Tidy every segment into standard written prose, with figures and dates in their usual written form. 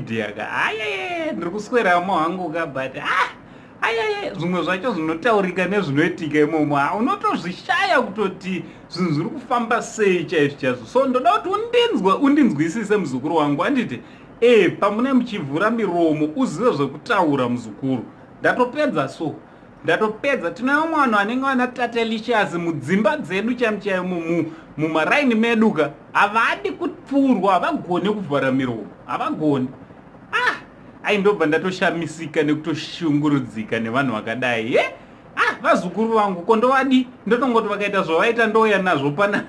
media ka ayeye ndiri kusweramo hangu ka but ah ayeye zvimwe zvacho zvinotaurika nezvinoitika imomo ha unotozvishaya kutoti zvinhu zviri kufamba sei chaizvo chaizvo. So ndoda kuti undinzwe undinzwisise muzukuru wangu anditi e pamune muchivhura miromo uzive zvekutaura muzukuru. Ndatopedza so ndatopedza. Tine vamwe vanhu vanenge vana Tatelicious mudzimba dzedu chaimo chaimo mumaraini medu ka havadi kupfurwa, havagoni kuvhara miromo, havagoni. Ah, ai ndobva ndatoshamisika nekutoshungurudzika nevanhu vakadai ye ah, vazukuru vangu ko ndovadi ndotongoti vakaita zvavaita ndouya nazvo pana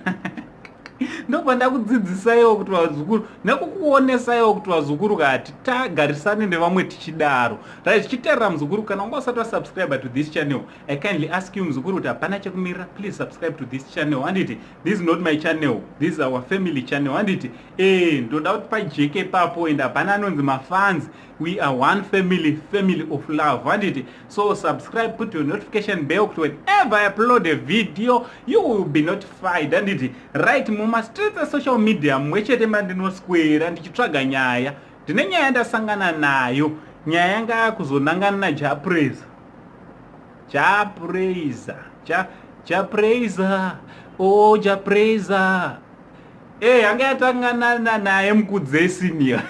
ndobva ndakudzidzisaiwo kuti vazukuru nekukuonesaiwo kuti vazukuru kati tagarisane nevamwe tichidaro. Right, tichiteerera muzukuru, kana wanga usati wasubscribe to this channel, I kindly ask you muzukuru kuti hapana chekumirira, please subscribe to this channel. Handiti this is not my channel, this is our family channel. Handiti ndoda kuti pajeke ipapo and hapana anonzi mafans, we are one family, family of love. Handiti so subscribe, put your notification bell kuti whenever I upload a video you will be notified. Handiti right, mumastreets esocial media mumwe chete mandinoswera ndichitsvaga nyaya, ndine nyaya ndasangana nayo, nyaya yanga yakuzonangana naJah Prayzah. Jah Prayzah, Jah Prayzah, oh Jah Prayzah, yanga yatangana naye Mukudzei senior,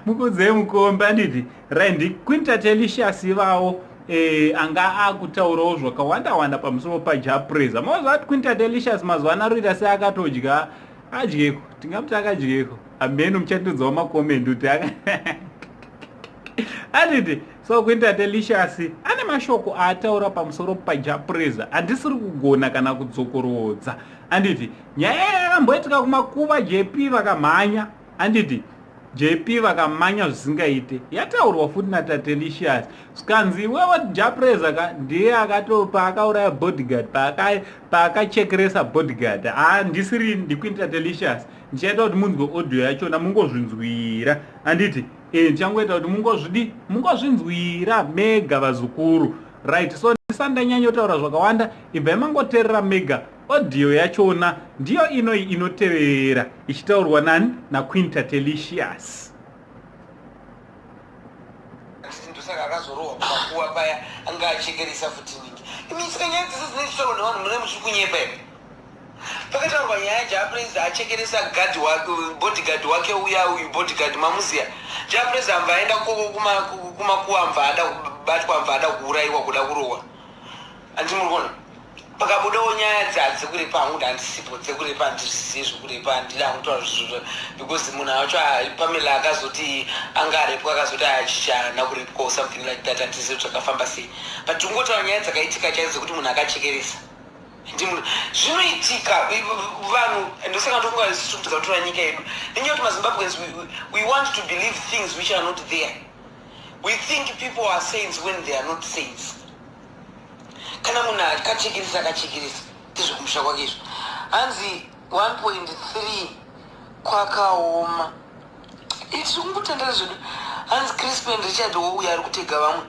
Mukudzei Mukombe. Handiti right, ndiQueen Tatelicious ivawo anga akutaurawo zvakawanda wanda pamusoro paJah Prayzah. Mazuva ati Queen Tatelicious mazuva ano arikuita seakatodya adyeko, tingamuti akadyeko, hameno muchatidzawo macomments kuti anditi. So Queen Tatelicious ane mashoko aataura pamusoro paJah Prayzah handisiri kugona kana kudzokorodza. Anditi nyaya yakamboitika kumakuva, JP vakamhanya, anditi JP vakamanya zvisingaite, yataurwa futi naTatelicious, zvikanzi iwewo Jah Prayzah ka ndiye akatopa akauraya bodyguard paakachekeresa bodyguard. Handisiri ndiQueen Tatelicious, ndichaita kuti munzwe audio yachona mungozvinzwira. Anditi ndichangoita kuti mungozvidi mungozvinzwira mega vazukuru. Right, so ndisati ndanyanyotaura zvakawanda, ibvai mangoteerera mega audio yachona, ndiyo inoi inotevera ichitaurwa nani naQueen Tatelicious. Ndosaka akazorohwa kumakuva paya, anga achekeresa futi ningi. Imi saka nyaya dzese dzinenge dzichitaurwa nevanhu mune muchiri kunyepa here? Pakataurwa nyaya yaJah Prayzah achekeresa gadhi wake, bodyguard wake uya, uyu bodyguard mamuziya, Jah Prayzah amva aenda kumakuva, amva ada kubatwa, amva ada kuurayiwa, kuda kurohwa. Handiti muri kuona pakabudawo nyaya dzekurepa? Hangu kuti handisipo dzekurepa, handizvizive zvekurepa, handidi hangu kutaura zvizvo because munhu acho Pamela akazoti anga arepwa, akazoti achichi haana kurepwa or something like that. Handizive kuti zvakafamba sei, but tingotaura nyaya dzakaitika chaidzo dzekuti munhu akachekeresa. Zvinoitika vanhu, ndosaka ndofunga isusu kuti kutora nyika yedu nenyaya yekuti maZimbabweans we want to believe things which are not there. We think people are saints when they are not saints. Kana munhu akachekeresa, akachekeresa, ndezvekumusha kwake izvo. Hanzi 1.3 kwakaoma, tiri kungotandara zvedu. Hanzi Crispin Richard wouya ari kutega vamwe.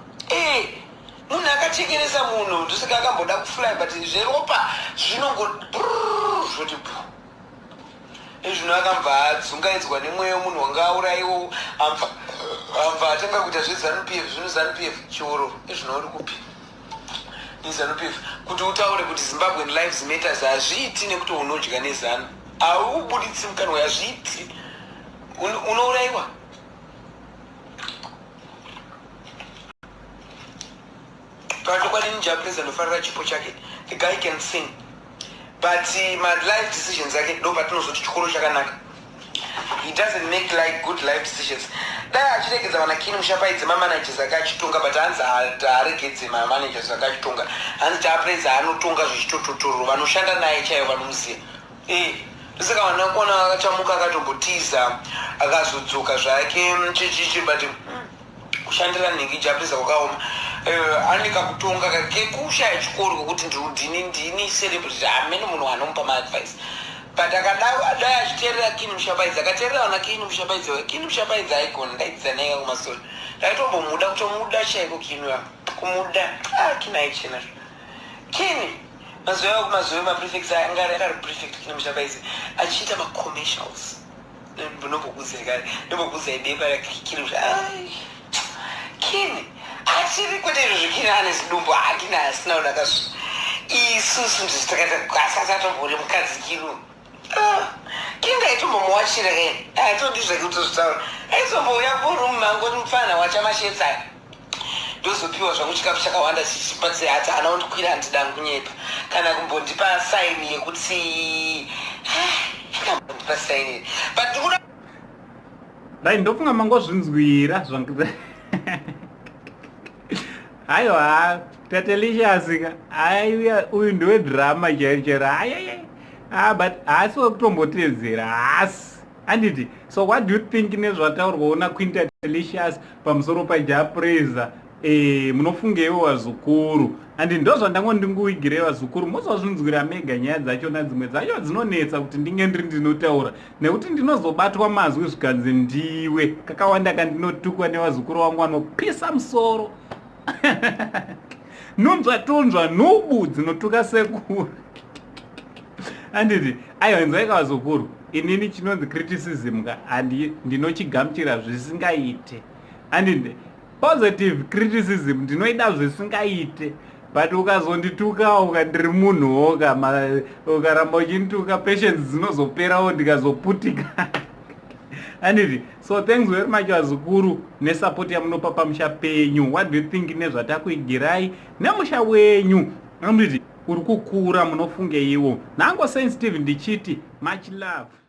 Munhu akachekeresa munhu, ndosaka akamboda kufly, but zveropa zvinongo zvoti bu ezvino akambva adzungaidzwa nemweya wemunhu wanga aurayiwo, amva atanga kuita zveZANU PF. Zvino ZANU PF chiororo ezvino uri kupi neZANU PF? Kuti utaure kuti Zimbabwean lives matters hazviiti nekuti unodya neZANU, haubuditsi mukanwa, hazviiti, unourayiwa. Pachokwadi Jah Prayzah ndofarira chipo chake, the guy can sing, but malife decisions ake ndo patinozoti chikoro chakanaka. He doesn't make like good life decisions. Dai achiregedza vana Kin Mushapaidze, mamanagers ake achitonga, but hanzi haaregedze mamanagers ake achitonga. Hanzi Jah Prayzah anotonga zvichitototororo, vanoshanda naye chaivo vanomuziva. Ndosaka vana kuona akachamuka, akatombotiza, akazodzoka zvake chichichi, but kushandira nhingi Jah Prayzah kwakaoma. Ane kakutonga kekushaya chikoro kwekuti ndini celebrity, hamene munhu anomupa maadvice, but akadai achiteerera Kin Mushapaidzi, akateerera vana Kin Mushapaidzi. Kin Mushapaidzi aigona, ndaidzidza naye kumasoro, ndaitombomuda, kutomuda chaiko Kin uya, kumuda. Ah, Kin aichena Kin mazuva avo kumazuva emaprefects, anga ari prefect Kin Mushapaidzi achiita macommercials. Ndinombokuudzai kare, ndombokuudzai bepa rakini kuti ai kini achiri kwete izvo zvekini ane zidumbu akini asina kunaka isusu ndizvo takaita asati atombori mukadzi kinu. Ah, kini ndaitombomuwachira kaini atodi zvake kutozvitaura aizombouya kurumu mangu oti mupfana wacha mashetsi aya ndozopiwa zvangu chikafu chakawanda chichibatsi hati haana kundikwira handida kunyepa kana kumbondipa saini yekuti akambondipa saini but ndikuda Dai ndofunga mangozvinzwira zvangu. Aiwa, Tatelicious ka. Aiwa, uyu ndiwe drama chairo chairo. Ayayay. Ah, but haasi wekutombotedzera, haasi. Handiti. So what do you think nezvataurwawo naQueen Tatelicious pamusoro paJah Prayzah? Eh, munofungeiwo vazukuru? Handi ndozvandango ndinguwigirei vazukuru, mozozvinzwira mega nyaya dzachona dzimwe dzacho dzinonetsa kuti ndinge ndiri ndinotaura nekuti ndinozobatwa mazwi zvikanzi ndiwe kakawanda kandinotukwa nevazukuru vangu vanopisa musoro nunzva tunzva nhubu dzinotuka sekuru anditi aiwa inzwaika vazukuru inini chinonzi criticism ka handi ndinochigamuchira zvisingaite anditi positive criticism ndinoida zvisingaite but ukazonditukawo ukandiri munhuwo ka ukaramba uchindituka patience dzinozoperawo ndikazoputika anditi. So thanks very much vazukuru nesupport yamunopa pamusha penyu. What do you think nezvatakuigirai nemusha wenyu? Anditi uri kukura, munofungeiwo? Nango sensitive ndichiti much love.